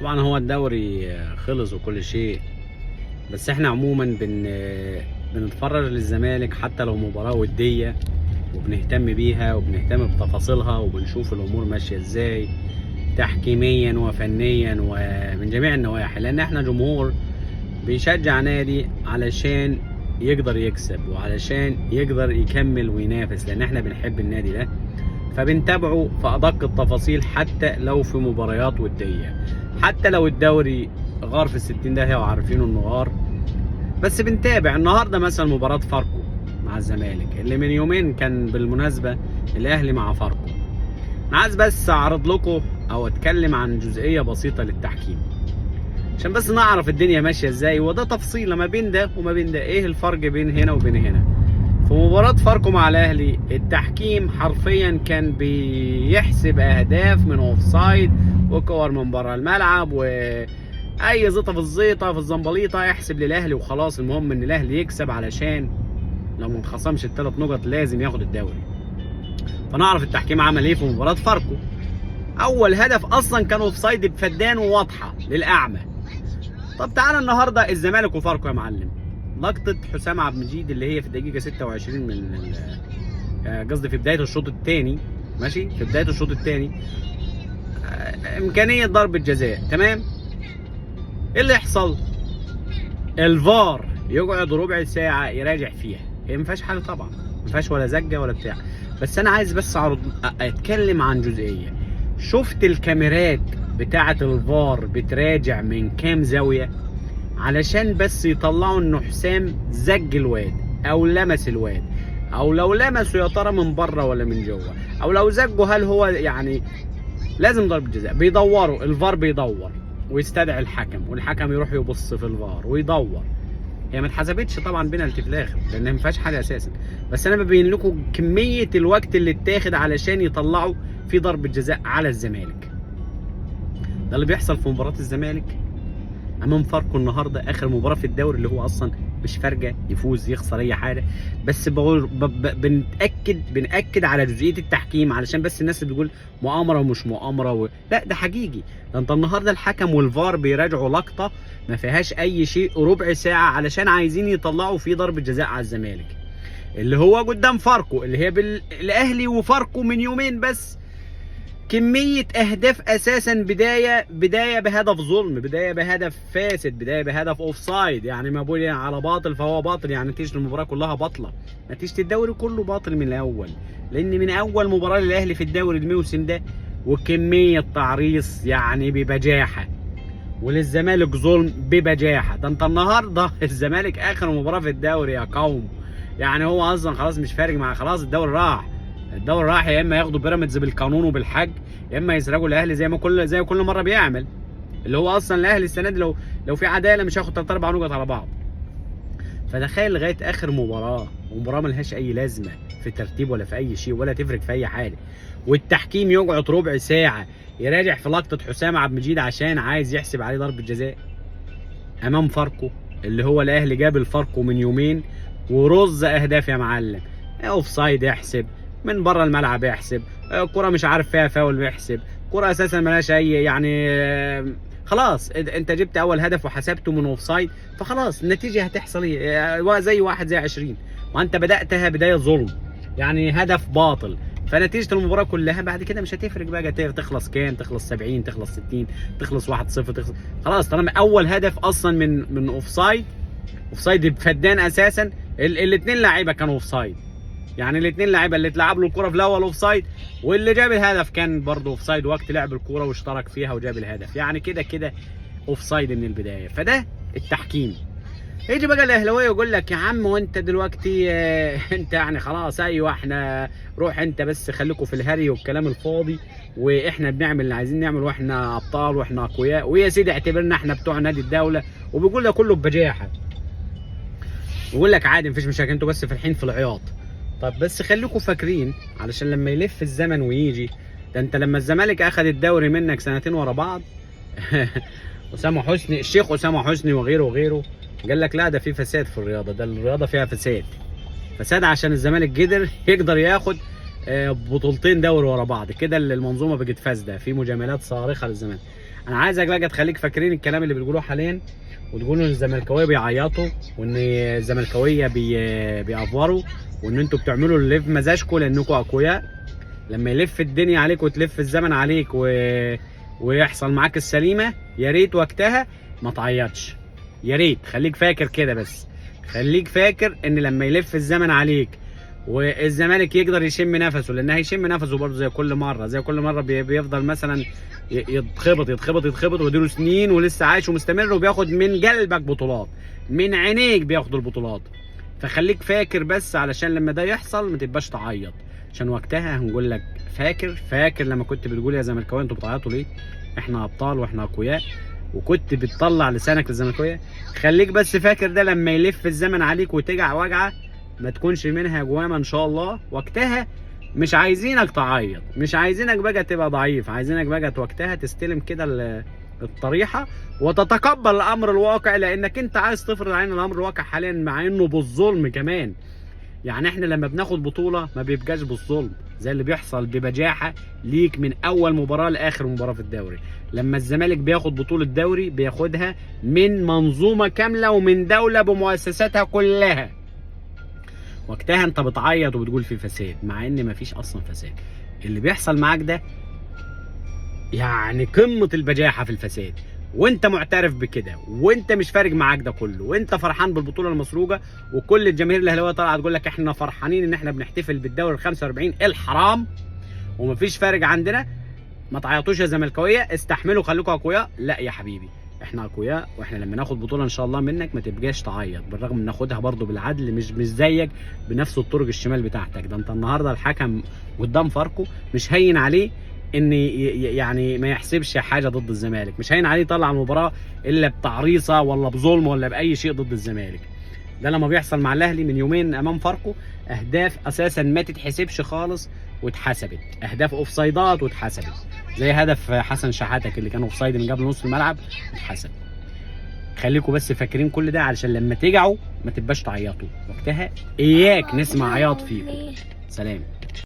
طبعا هو الدوري خلص وكل شيء، بس احنا عموما بنتفرج للزمالك حتى لو مباراة ودية، وبنهتم بيها وبنهتم بتفاصيلها وبنشوف الامور ماشية ازاي تحكيميا وفنيا ومن جميع النواحي، لان احنا جمهور بيشجع نادي علشان يقدر يكسب وعلشان يقدر يكمل وينافس، لان احنا بنحب النادي ده فبنتابعه في ادق التفاصيل حتى لو في مباريات ودية، حتى لو الدوري غار في الستين داهية وعارفينه انه غار، بس بنتابع. النهارده مثلا مباراة فاركو مع الزمالك اللي من يومين كان بالمناسبة الاهلي مع فاركو. انا عايز بس اعرض لكم او اتكلم عن جزئية بسيطة للتحكيم عشان بس نعرف الدنيا ماشية ازاي، وده تفصيلة ما بين ده وما بين ده، ايه الفرق بين هنا وبين هنا. في مباراة فاركو مع الاهلي التحكيم حرفيا كان بيحسب اهداف من offside وكور من بره الملعب واي زيطه في الزيطة في الزنبليطه احسب للاهلي وخلاص، المهم ان الاهلي يكسب علشان لو ما انخصمش الثلاث نقط لازم ياخد الدوري. فنعرف التحكيم عمل ايه في مباراة فاركو. اول هدف اصلا كان offside بفدان وواضحة للاعمى. طب تعالى النهارده الزمالك وفاركو يا معلم، لقطة حسام عبد المجيد اللي هي في الدقيقة 26 من قصدي في بداية الشوط الثاني، ماشي، في بداية الشوط الثاني امكانية ضربه جزاء، تمام. ايه اللي يحصل؟ الفار يقعد ربع ساعة يراجع فيها، هي ما فيهاش حاجة طبعا، ما فيهاش ولا زجه ولا بتاع، بس انا عايز بس اعرض اتكلم عن جزئية. شفت الكاميرات بتاعه الفار بتراجع من كام زاوية علشان بس يطلعوا انه حسام زج الواد او لمس الواد، او لو لمسه يا ترى من بره ولا من جوه، او لو زجه هل هو يعني لازم ضربة جزاء. بيدوروا الفار بيدور ويستدعي الحكم، والحكم يروح يبص في الفار ويدور. هي ما اتحسبتش طبعا بينالتي في الاخر لان ما فيهاش حاجة اساسا، بس انا ببين لكم كمية الوقت اللي اتاخد علشان يطلعوا في ضربه جزاء على الزمالك. ده اللي بيحصل في مباراة الزمالك امام فاركو النهارده، اخر مباراة في الدوري اللي هو اصلا مش فارقه يفوز يخسر اي حاجة، بس بقول بنأكد على جزئية التحكيم علشان بس الناس اللي بتقول مؤامرة ومش مؤامرة لا ده حقيقي. ده انت النهارده الحكم والفار بيراجعوا لقطة ما فيهاش اي شيء ربع ساعة علشان عايزين يطلعوا فيه ضربه جزاء على الزمالك اللي هو قدام فاركو، اللي هي بالاهلي وفاركو من يومين بس. كمية أهداف أساسا، بداية بهدف ظلم، بداية بهدف فاسد، بداية بهدف offside، يعني ما بقول على باطل فهو باطل، يعني نتيجة المباراة كلها باطلة، نتيجة الدوري كله باطل من الأول، لأن من أول مباراة للأهلي في الدوري الموسم ده وكمية تعريص يعني ببجاحة، وللزمالك ظلم ببجاحة. ده أنت النهاردة الزمالك آخر مباراة في الدوري يا قوم، يعني هو أصلا خلاص مش فارق مع، خلاص الدوري راح، الدوري راح، يا اما ياخدوا بيراميدز بالقانون وبالحج، يا اما يسرقوا الاهلي زي كل مرة بيعمل، اللي هو اصلا الاهلي السنة دي لو في عدالة مش هياخد 3 4 نقط على بعض. فتخيل لغاية اخر مباراة، ومباراة ملهاش اي لازمه في ترتيب ولا في اي شيء ولا تفرق في اي حاجة، والتحكيم يقعد ربع ساعة يراجع في لقطة حسام عبد المجيد عشان عايز يحسب عليه ضربه جزاء امام فاركو اللي هو الاهلي جاب الفاركو من يومين ورز اهداف يا معلم، offside يحسب، من بره الملعب يحسب، كرة مش عارف فيها فاول بيحسب، كرة اساسا ملهاش اي يعني خلاص انت جبت اول هدف وحسبته من offside، فخلاص النتيجة هتحصل ايه؟ زي واحد زي 20، وانت بداتها بداية ظلم يعني هدف باطل، فنتيجة المباراة كلها بعد كده مش هتفرق بقى تخلص كام، تخلص 70، تخلص 60، تخلص 1-0، تخلص خلاص، طالما اول هدف اصلا من offside، offside بفدان اساسا، الاثنين لعيبة كانوا offside، يعني الاثنين لعيبة اللي اتلعب له الكره في الاول offside، واللي جاب الهدف كان برضه offside وقت لعب الكورة واشترك فيها وجاب الهدف، يعني كده كده offside من البداية. فده التحكيم. يجي بقى الاهلاوية يقول لك يا عم وانت دلوقتي انت يعني خلاص ايوه احنا روح انت بس خليكم في الهري والكلام الفاضي، واحنا بنعمل اللي عايزين نعمل، واحنا ابطال واحنا اقوياء، ويا سيدي اعتبرنا احنا بتوع نادي الدولة، وبيقول ده كله ببجاحه، ويقول لك عادي مفيش مشاكل انتوا بس فالحين في العياط. طب بس خليكم فاكرين علشان لما يلف الزمن ويجي، ده انت لما الزمالك اخذ الدوري منك سنتين ورا بعض اسامة حسني، الشيخ اسامة حسني وغيره وغيره، قال لك لا ده في فساد في الرياضة، ده الرياضة فيها فساد، فساد عشان الزمالك قدر يقدر ياخد بطولتين دوري ورا بعض كده، المنظومة بقت فاسدة، في مجاملات صارخة للزمالك. انا عايزك بقى تخليك فاكرين الكلام اللي بتقولوه حاليا، وتقولوا ان الزملكاويه بيعيطوا، وان الزملكاويه بيأفوروا، وان انتوا بتعملوا اللي في مزاجكم لانكم اقوياء. لما يلف الدنيا عليك وتلف الزمن عليك ويحصل معاك السليمة، يا ريت وقتها ما تعيطش. يا ريت خليك فاكر كده، بس خليك فاكر ان لما يلف الزمن عليك والزمالك يقدر يشم نفسه، لان هيشم نفسه برضه زي كل مرة، زي كل مرة بيفضل مثلا يتخبط يتخبط يتخبط، واديله سنين ولسه عايش ومستمر، وبياخد من قلبك بطولات، من عينيك بياخد البطولات. فخليك فاكر بس علشان لما ده يحصل ما تبقاش تعيط، عشان وقتها هنقول لك فاكر، فاكر لما كنت بتقول يا زملكاويه انتوا بتعيطوا ليه؟ احنا ابطال واحنا اقوياء، وكنت بتطلع لسانك للزملكاويه. خليك بس فاكر ده لما يلف الزمن عليك وتجع وجعه ما تكونش منها جوامه ان شاء الله، وقتها مش عايزينك تعيط، مش عايزينك بقى تبقى ضعيف، عايزينك بقى وقتها تستلم كده الطريحه وتتقبل الامر الواقع، لانك انت عايز تفرض علينا الامر الواقع حاليا، مع انه بالظلم كمان. يعني احنا لما بناخد بطوله ما بيبقاش بالظلم زي اللي بيحصل ببجاحه ليك من اول مباراة لاخر مباراة في الدوري. لما الزمالك بياخد بطوله دوري بياخدها من منظومة كاملة ومن دولة بمؤسساتها كلها. وقتها انت بتعيط وبتقول في فساد، مع ان مفيش اصلا فساد. اللي بيحصل معاك ده يعني قمة البجاحة في الفساد، وانت معترف بكده، وانت مش فارق معاك ده كله، وانت فرحان بالبطولة المسروقه، وكل الجماهير الاهلاوية طالعه تقول لك احنا فرحانين ان احنا بنحتفل بالدوري ال 45 الحرام، ومفيش فارق عندنا. ما تعيطوش يا زملكاويه، استحملوا، خليكم اقوياء. لا يا حبيبي، احنا اقوياء، واحنا لما ناخد بطوله ان شاء الله منك ما تبقاش تعيط، بالرغم ان ناخدها برضو بالعدل، مش زيك بنفس الطرق الشمال بتاعتك. ده انت النهارده الحكم قدام فاركو مش هين عليه ان يعني ما يحسبش حاجة ضد الزمالك، مش هين عليه يطلع المباراة الا بتعريصه ولا بظلم ولا باي شيء ضد الزمالك. ده لما بيحصل مع الاهلي من يومين امام فاركو، اهداف اساسا ما تتحسبش خالص واتحسبت، اهداف اوفسايدات واتحسبت، زي هدف حسن شحاتك اللي كان offside من قبل نص الملعب اتحسب. خليكم بس فاكرين كل ده علشان لما تجعوا ما تبقاش تعيطوا وقتها، اياك نسمع عياط فيكم. سلام.